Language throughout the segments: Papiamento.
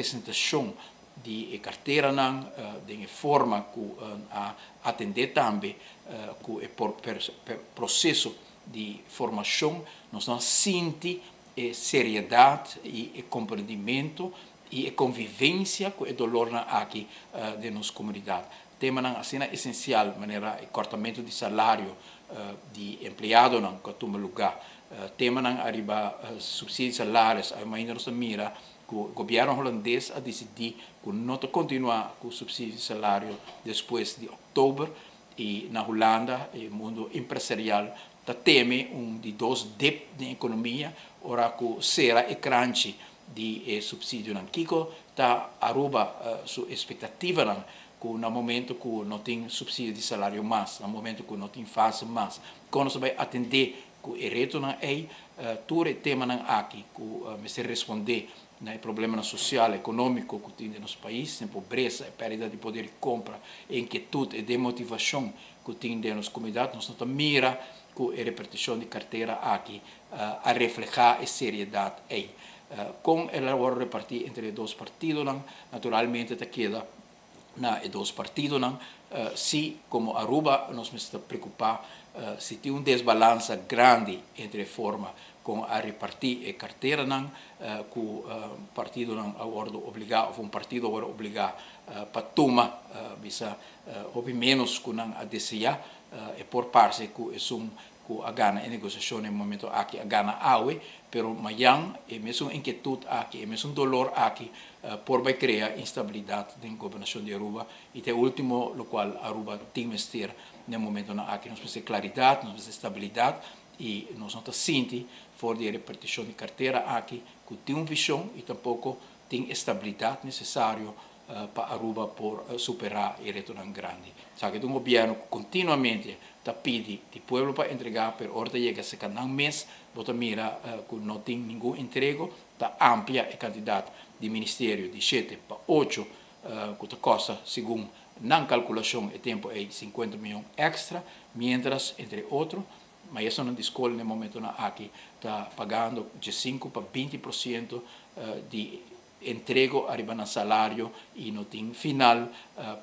presentashon di e karteranan, den e forma ku a atendé tambe ku e proseso di formashon, nos no a sinti e seriedat i e komprendimentu i e konvivensia ku e dolornan aki den nos komunidat. Temanan asina esensial manera e kòrtamentu di salario di empleadonan ku a tuma lugá, temanan ariba supsidio di salaris, ainda nos ta mira ku gobièrnu hulandes a disidí ku no ta kontinuá ku supsidio di salario despues di òktober i na Hulanda e mundu empresarial ta teme un di dos dip den ekonomia ora ku sera e kranchi di e supsidionan. Kiko ta Aruba su espektativanan ku na momento ku no tin supsidio di salario mas, na momento ku no tin fase mas, kon nos ta bai atendé ku e retonan ei? Tur e temanan aki ku mester respondé na e problemanan sosial, ekonómiko ku tin den nos pais, e pobresa, e pèrdida di poder di kompra, e inkietut, e demotivashon ku tin den nos komunidat, nos no ta mira ku e repartishon di kartera aki a reflehá e seriedat ei. Kon el a wòrdu repartí entre e dos partidonan, naturalmente ta keda na e dos partidonan. Si komo Aruba nos mester ta preokupá si tin un desbalansa grandi entre e forma kon a repartí e karteranan ku partidonan a wòrdu obligá òf un partido a wòrdu obligá pa tuma bisa hopi ménos ku nan a deseá. E por parse ku esun ku a gana e negosiashon na e momento aki a gana awe, pero mayan e mesun inkietut aki, e mesun dolor aki por bai krea instabilidat den gobernashon di Aruba i ta e ultimo lokual Aruba tin mester na e momentonan aki. Nos mester klaridat, nos mester stabilidat i nos no ta sinti for di e repartishon di kartera aki ku tin un vishon i tampoko tin e stabilidat nesesario pa Aruba por superá e retonan grandi. Esaki ta un gobièrnu ku kontinuamente ta pidi di pueblo pa entregá, pero ora ta yega serka nan mes bo ta mira ku no tin ningun entrego. Ta amplia e kantidat di ministerio di shete pa ocho ku ta kosta segun nan kalkulashon e tempu ei sinkuenta mion èkstra, miéntras entre otro maestronan di skol na e momentonan aki ta pagando diesinku pa 20% di entrego ariba nan salario i no tin final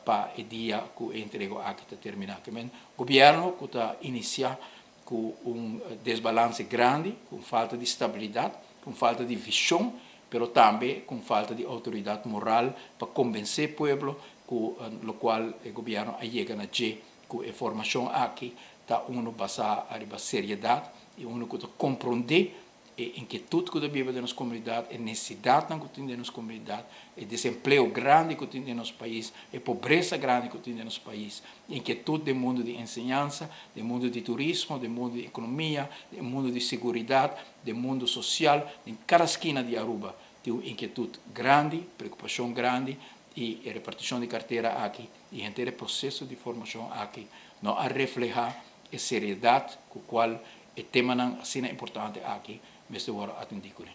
pa e dia ku e entrego aki ta terminá. Ke men gobièrnu ku ta inisiá ku un desbalanse grandi, ku un falta di stabilidat, ku un falta di vishon, pero tambe ku un falta di outoridat moral pa kombensé pueblo ku lokual e gobièrnu a yega na dje ku e formashon aki ta unu basá ariba seriedat i unu ku ta komprondé e inkietut ku ta biba den nos komunidat, e nesesidatnan ku tin den nos komunidat, e desempleo grandi ku tin den nos pais, e pobresa grandi ku tin den nos pais, e inkietut den mundu di enseñansa, den mundu di turismo, den mundu di ekonomia, den mundu di seguridat, den mundu sosial, den kada skina di Aruba tin un inkietut grandi, preokupashon grandi i e repartishon di kartera aki i henter e proseso di formashon aki no a reflehá e seriedat ku kual e temanan asina importante aki mester wòrdu atendí kuné.